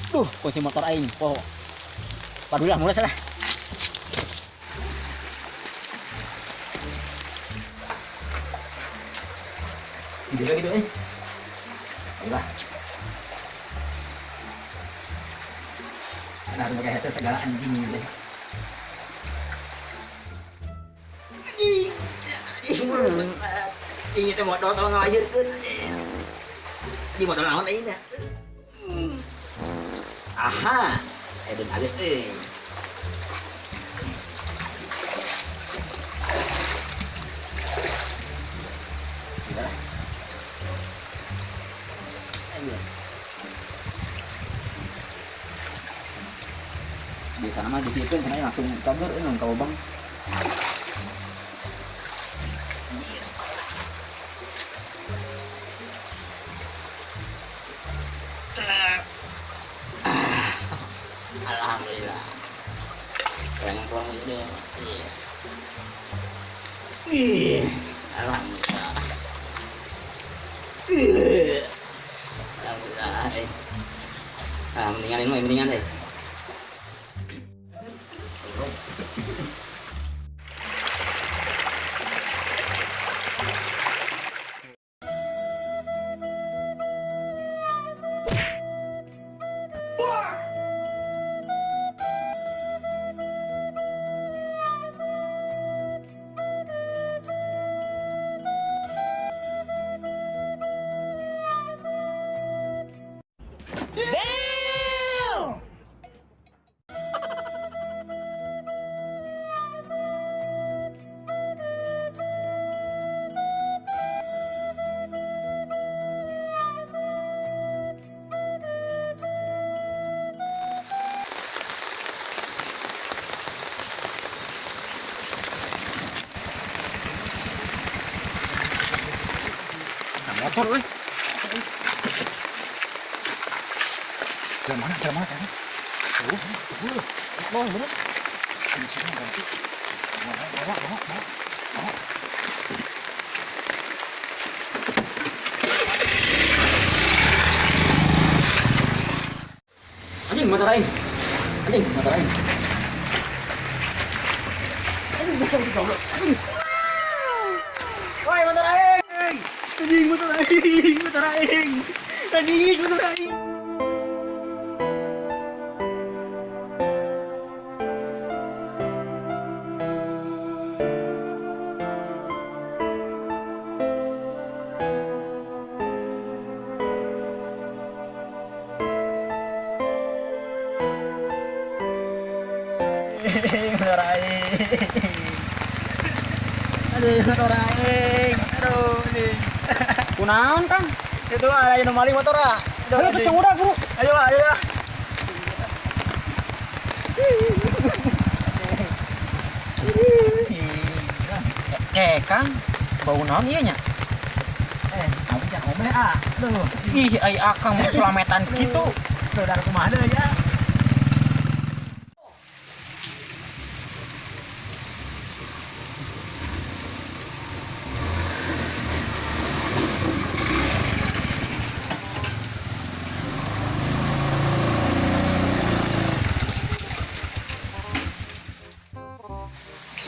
Duh, kunci motor aing. Oh. Padulah mulai salah. Gitu gitu eh. Ayolah. Nah, harus pakai headset segala anjing gitu. Anjing. Anjing. Ini teh modal tolong ngalahirkeun. Di modal naon aing nya. Aha, itu bagus euy. Gitu lah. Ayo. Biasana mah dikieun cenah langsung cager euy ka lubang. Alhamdulillah. Keren pulang ini. Ih. Alhamdulillah. Ih. Alhamdulillah. Ah, mendingan ini mendingan deh. Damn! Motor euy. Jalan mana? Jalan mana kayaknya? Oh, oh, bener. Sini sini ganti. Bawa, bawa, bawa, bawa. Anjing motor aing. Anjing motor aing. Anjing motor aing goblok. Anjing. Woi motor aing. Anjing motor aing, motor aing. Anjing motor aing. Motor aing. Aduh, motor aing. Aduh, anjing. Kunaon, Kang? Itu ada yang maling motor ah. Ayo ke Cangguda, Guru. Ayo, ayo. Eh, Kang, bau naon ieu nya? Aku jangan omeh ah. Aduh. Ih, ai akang mau sulametan kitu. Duh, dar kumaha deui ya.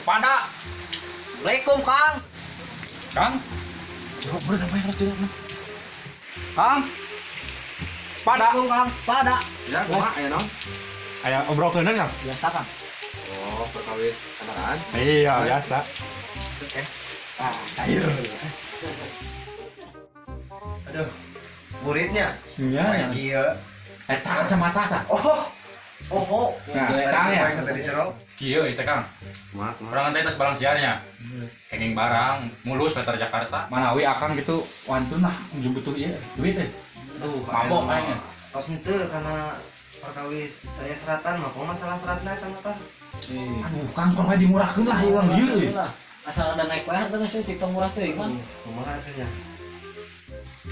Sepada. Assalamualaikum, Kang. Kang. Kang. Pada. Assalamualaikum, Kang. Pada. Ya, kumaha aya naon? Aya obrolkeun Kang. Biasa, Kang. Oh, perkawis kendaraan. Iya, biasa. Oke. Ah, cair. Aduh. Muridnya. Iya. Kieu. Eta kacamata tah. Oh. Oh, Nah, Kang ya. Tadi jero. Kieu ieu teh, Kang. Kumaha, kumaha. Urang teh tos barang siarnya. Kenging barang mulus latar Jakarta. Manawi akang gitu wantun lah butuh ieu duit teh. Duh, mabok kayaknya. Tos henteu kana perkawis taya seratan mah kumaha masalah seratna eta mah tah. Aduh, Kang kumaha dimurahkeun lah ieu urang dieu euy. Asal ada naik wae hargana sih tiktok murah teh, Kang. Kumaha teh nya?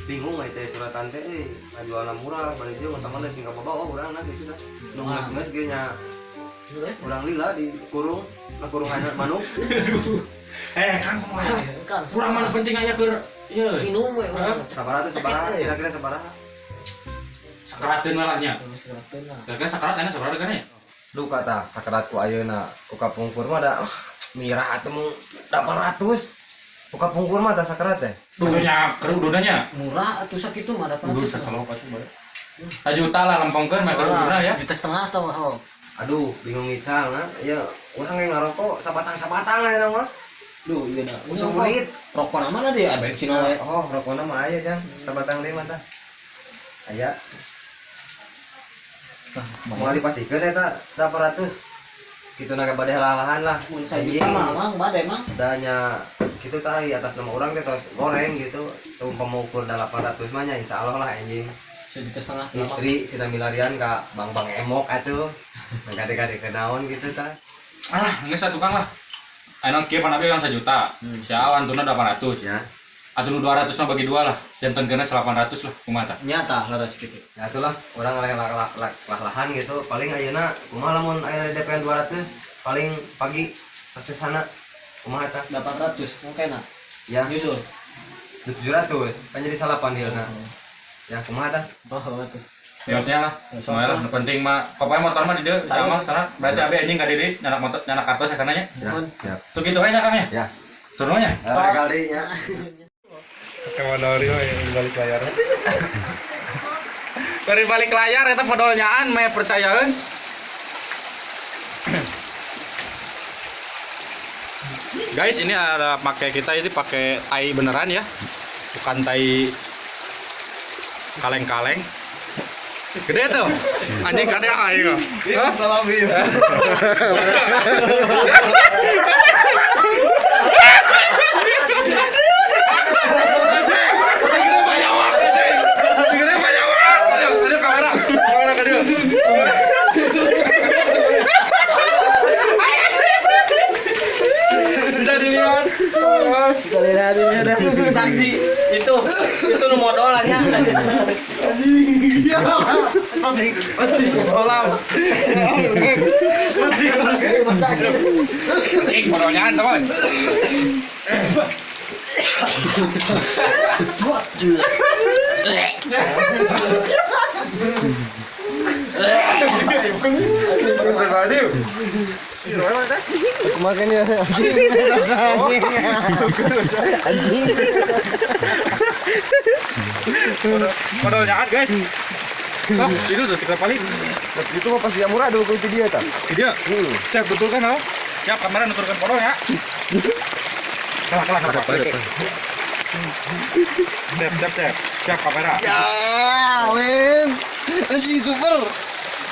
Bingung mah teh suratan teh euy, ngajualna murah bari jeung teman teh sing kabawa urang na kitu tah. Nu geus-geus ge nya. Urang lila dikurung, kurung hanya manuk. Eh, Kang kumaha? Kang, Urang mana penting aya keur ieu. minum we urang. Sabaraha tuh sabaraha, kira-kira sabaraha? Sakarateun lah nya. Sakarateun lah. Kira-kira sakarat enak sabaraha hargana ya? Duka tah sakarat ku ayeuna ku kapungkur mah da mirah atuh mung 800. Ku kapungkur mah tah sakarat teh. Tuh nya keur ududna nya. Murah atuh sakitu mah 800. Udah sasalop atuh bae. Sajuta lah lempongkeun mah keur ududna ya. 1,5 juta tah mah. Aduh, bingung ngicang na. Ya urang ge ngarokok sabatang-sabatang ayeuna mah. Duh, iya dah. Sulit. Rokok mana dia? Bensin we. Oh, rokokna mah aya jang. Sabatang deui mah tah. Aya. Tah, moal dipasikeun eta 800. Kitu na bade lahan lah. Mun sajuta mah mang bade mang. Da nya kitu tah atas nama urang teh tos goreng gitu. Seumpama ukur 800 mah nya insyaallah lah anjing. 1,5 juta. Istri sina milarian ka bang-bang emok atuh. Kade-kade kenaon gitu tah. Ah, geus tukang lah. Ayeuna kieu pan abi yang 1 juta. Sia wantuna 800. Ya. Atuh nu 200 mah bagi dua lah. Janten keuna 800 lah kumaha tah. Nya tah leres kitu. Ya atulah urang lah-lahan gitu. Paling ayeuna kumaha lamun ayeuna di DP 200 paling pagi sasesana kumaha tah? 800 mungkin Ya. Nyusul. 700 kan jadi salapan hilna. Ya kumaha tah? Oh, atuh. Yosnya lah, semuanya lah. Penting mah, pokoknya motor mah di dieu sama sana. Berarti abi anjing ka dieu nyanak motor, nyanak kartu sasananya. Ya, siap. Tuh kitu we nya Kang ya? Ya. Turunnya. Kali nya. Pakai modal rio yang balik layar. Dari balik layar eta podolnyaan meh percayaeun. Guys, ini ada pakai kita ini pakai tai beneran ya. Bukan tai kaleng-kaleng. Gede tuh. Anjing gede aing. Hah? Salam ieu. Gede panyawak anjing. Gede panyawak. Aduh kamera. Kamera ke dieu. Bisa dilihat. Bisa dilihat dah. Saksi itu nu modolannya. Anjing modalnyaan teman. Kumaha nya anjing. Anjing. Modalnyaan guys. Oh, itu udah tiga kali. Itu mah pasti murah dulu itu dia tah. Dia. Siap betul kan, oh? Siap kamera nuturkan podol ya. Kalah kalah kalah. Siap siap siap. Siap kamera. Ya, men. Anjing super.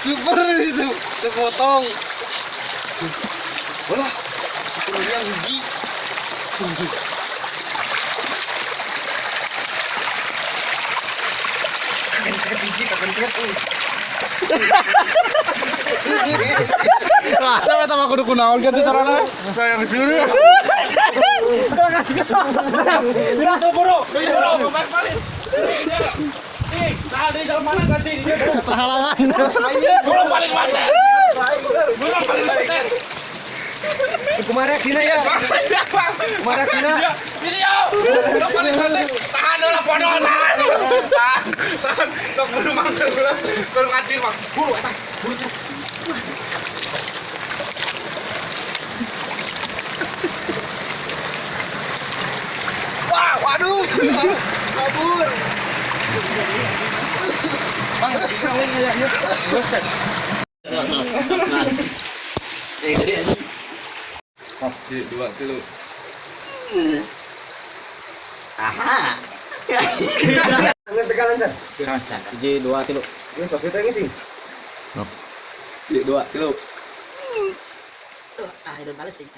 Super itu. Kepotong. Wah, super yang hiji. Biji kapencet euy. Sama sama kudu kunaon kitu carana? Saya geus dulu. Buru, buru, balik. Ih, tadi jalan mana ganti dia. Terhalangan. Buru paling macet. Buru paling macet. Kumaha reaksina ya? Kumaha reaksina? Sini yo. Buru paling macet. Tahan lah podol, tahan. Tahan. Sok buru mangkel buru ngacir mah. Buru eta. Buru. Wah, waduh. Kabur. Bang, ya ya. Buset. Satu, 2, 3. Aha. Nggak pegangan, Chan. 1, 2, 3. Ini sos kita ini sih. 1, 2, 3. Ah, itu bales sih.